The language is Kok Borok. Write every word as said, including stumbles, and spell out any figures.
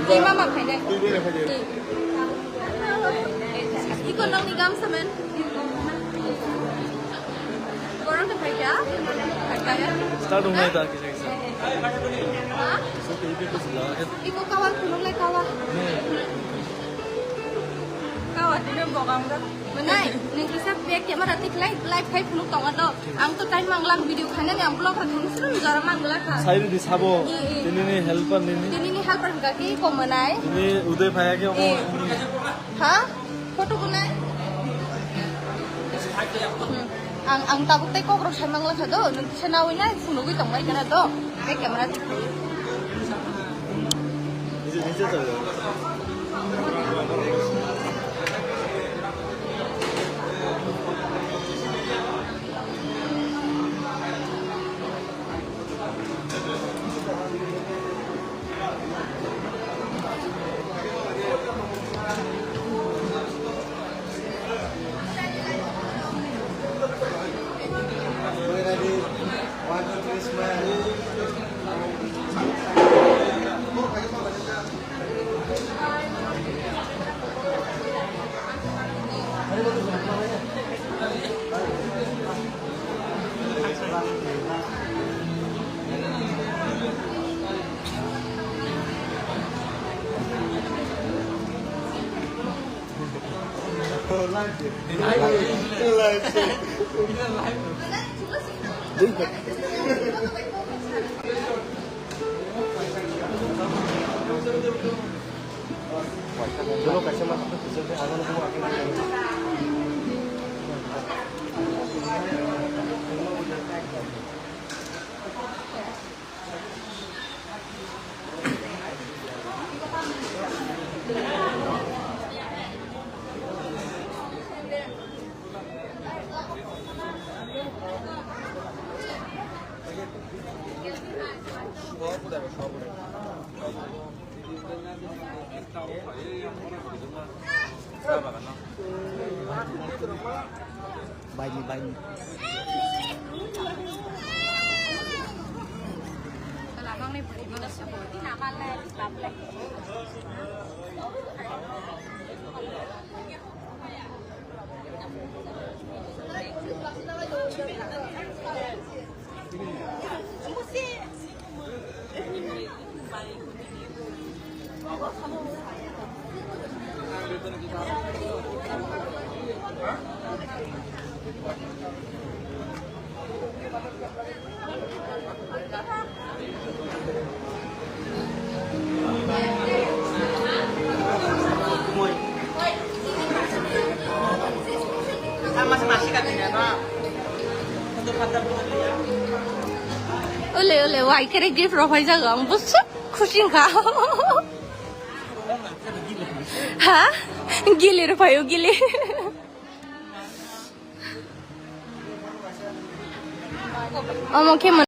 Twi mama phainai. Twi bere phainai. Twi. Iko nokni gamsa men. Borok no phaikha. Phaikha. Start wngnai da kisa kisa. Ha? Iko kawa, khuluk lai kawa. Kawa tini bokang da. Mwnai, nwng kisa back camera tik lai, live khai phunuk tongo to. Ang to time manglak video khainani, ang vlog rok khainani srung jora manglak kha. Sairi di sabo, Ee, ee. Tini ni helper nini. Tini ni helper hwnkha khe ko mwnai. Tini Uday phaiya khe omo. Ee. Ha? Photo bunai? Hmm. Ang, ang tabuk tei kok rok sai manglak kha do, nwng kisa nawi nai phunugwi tongbai kana do. Back camera. Baini, baini. Ole, ole, wai kere gift rok phai jago, ang bwswk khusi wngkha. Ha? Gili rok phai o, gili. Omo khe